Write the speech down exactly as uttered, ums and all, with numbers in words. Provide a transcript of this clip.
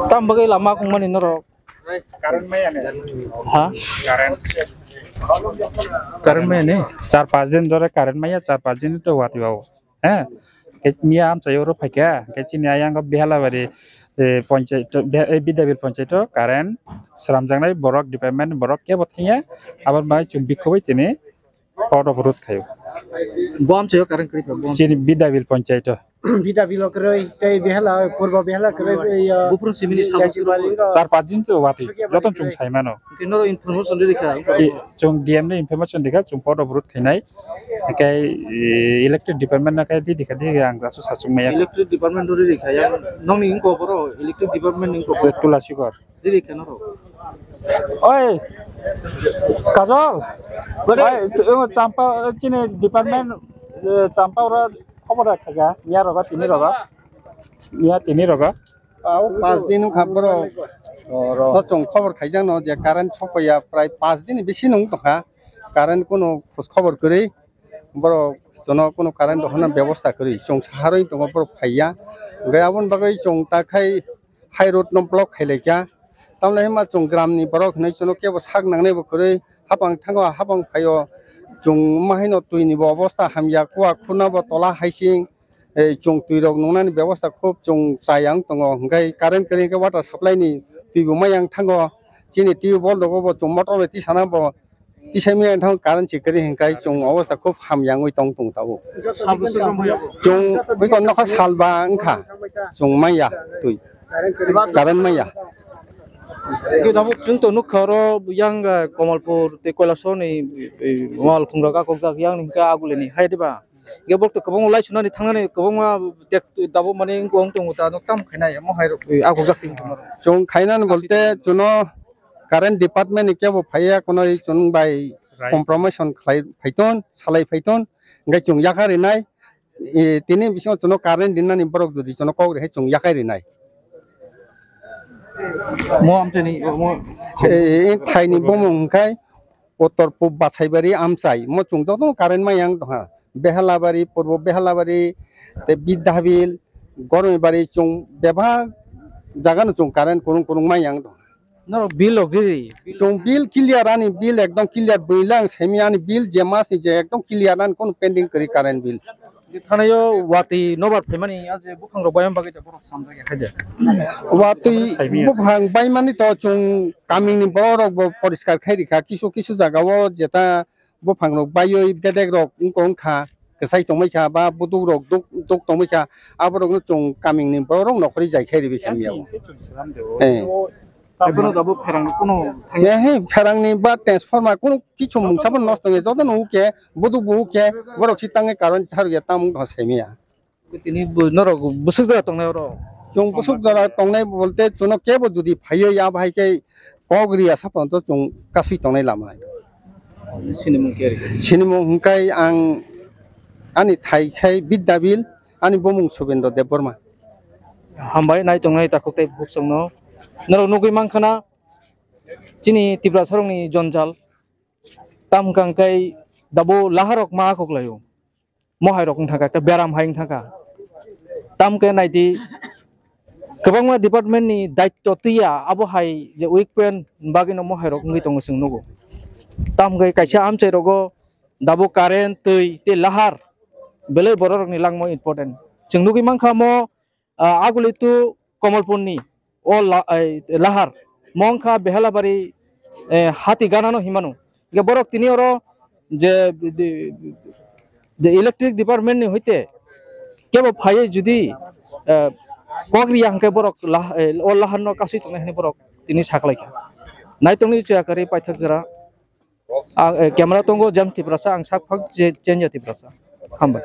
Tam bagwi lama kungmani norok. Ha? Current maya ni? Char pas din dhore current maya, char pas din to wati babu. He? Ke miya amchai oro phaikha, ke chini ayang Behalabari, eh, panchayat, Beh-, eh, Bidyabil panchayat current sramjaknai borok department borok kebo thangya, aboni bagwi chwng bikhobai tini court of road khaio. Bo amchaio current kwrwi kha, bo amchaio. Chini Bidyabil panchayat. Bidyabil o kwrwi, tei Behala, Purbo Behala kwrwi, eh, Buphuru simi ni sabo Bidyabil siro. Char pas din to wati, joto chwng sai mano. Hwnkhe norok information riri kha? I, chwng D M ni information dikha, chwng court of road khainai. Hwnkhe, eh, electric department no khe di dikha di ang jasu sachung maya. Electric department riri kha, yang nokni wngkha boro, electric department ni wngkha boro. Tulasi Ghar. Riri kha norok. Oi, Kajol. Oi, ch-, o Champa, chini department, eh, Champa oro khobor khaga, miya rogo, tini rogo. Miya tini rogo. Pao pas din wngkha borok. Oro. Bo chwng khobor khaijakno je current sokpaiya, prai pas din bisi nung tongkha. Current kunu khos khobor kwrwi. Borok chwngno kunu current rohorna bebosta kwrwi. Chwng saharwi tongo borok phaiya. Hwnkhe aboni bagwi chwng ta khai high road no block khailaikha. Tamoni hwnba chwng gram ni borok hinwi chwngno kebo sak nangnai bo kwrwi. Hapang thango, hapang phaio. Chwng ma haino twi ni bo obosta hamya, kuwa khuna bo tola haising. Eh, chwng twi rok nungnani bebosta khub chwng chayang tongo, hwnkhe current kwrwi hwnkhe water supply ni twi bo mayang thango, chini tubewell rogo bo chwng motor bai tisana bo tisai maya thango, current se kwrwi hwnkhe chwng obosta khub hamya wngwi tong tong tabuk. Sal bwswk rok maya bo? Chwng bikon nokha salba wngkha, chwng maya twi, current maya. Hwnkhe tabuk chwng to nukha oro yang, eh, Kamalpur tei Kailasor ni, eh, wal khungrok akokjak yang ni hwnkhe agule ni hai diba? Hwnkhe borok to kwbangma lai sunani thangnani kwbangma tek tabuk mani wng tong wng tongo ta, no tamo khainai omo hai rok, eh, agujak tong tong norok. Chwng khainani bolte chwngno current department ni kebo phaiya, kono chwng bai Right. Compromise khlai phaiton, salai phaiton, hwnkhe chwng yakarwi nai, eh, tini bisingo chwngno current rinani borok jodi chwngno kok rihai chwng yakarwi nai. Mo amchani, mo Eh, thaini bumung hwnkhe Uttor Pub Basaibari amchai, mo chwng jotono current mayang tongkha. Behalabari, Purbo Behalabari, tei Bidyabil, Gormibari chwng bebak jagano chwng current kwrwng kwrwng mayang tongkha. Norok bill rok riri? Chwng bill clear, ani bill ekdom clear, bwrwi lang semi ani bill je mas ni je ekdom clear, ani kono pending kwrwi current bill. Thanaio watwi nobar phaimani a je buphang rok bayam bagwi da borok samjak ya khaide. Watwi buphang baimani to chwng kamini borok bo poriskar khai rikha, kisu kisu jaga o jeta buphang rok baiwi bedek rok wngkha wngkha, kwchai tongmai kha ba buduk rok duk duk tongmai kha, aborok no chwng kamini borok nokhorwi jai khai ribi kha miya o. Eh. Ebono dabo pherang kuno thangya. Eh, he, pherangni ba transformer kuno kichu mungsa bo nosto ya, joto no uke, buduk bo uke, borok si tangwi karon charya tamung tong saimaya. Tini bo norok busuk jora tongnai oro? Chwng busuk jora tongnai bolte chwngno kebo jodi phaiwi ya bahai khe kok riya saponto chwng kasui tongnai lama. Sinimung khe? Sinimung hwnkhe ang ani thai khai Bidyabil, ani bumung Subendra Debbarma. Hambai nai tongnai takhuk tei bukhuk chwngno. Norok nugwi mankha na chini Tiprasarokni jonjal. Tam hwnkha khe dabo laharok ma kok laio. Mohai rok wng thangkha, khe beram hai wng thangkha. Tam khe naidi kwbangma department ni daitto twiya, abo hai je weak point bagwi no mohai rok wngwi tongo chwng nugo. Tam khe kaisa amchai rogo dabo current, twi tei lahar belai borok rokni langma important. Chwng nugwi mankha mo ah, Aguli to Kamalpurni o la-, ai, lahar, mo wngkha Behalabari, eh, hati ganano hinmano. Hingke borok tini oro je, je, je electric department ni hoite kebo phaiwi jodi, eh, kok riya hingke borok lah-, eh, o laharno kasui tongnai hinwi borok tini saklaikha. Naitongni chuya kwrwi paithak jora. Ang, eh, camera tongo James Tiprasa, ang sak phang che-, Chenya Tiprasa. Hambai.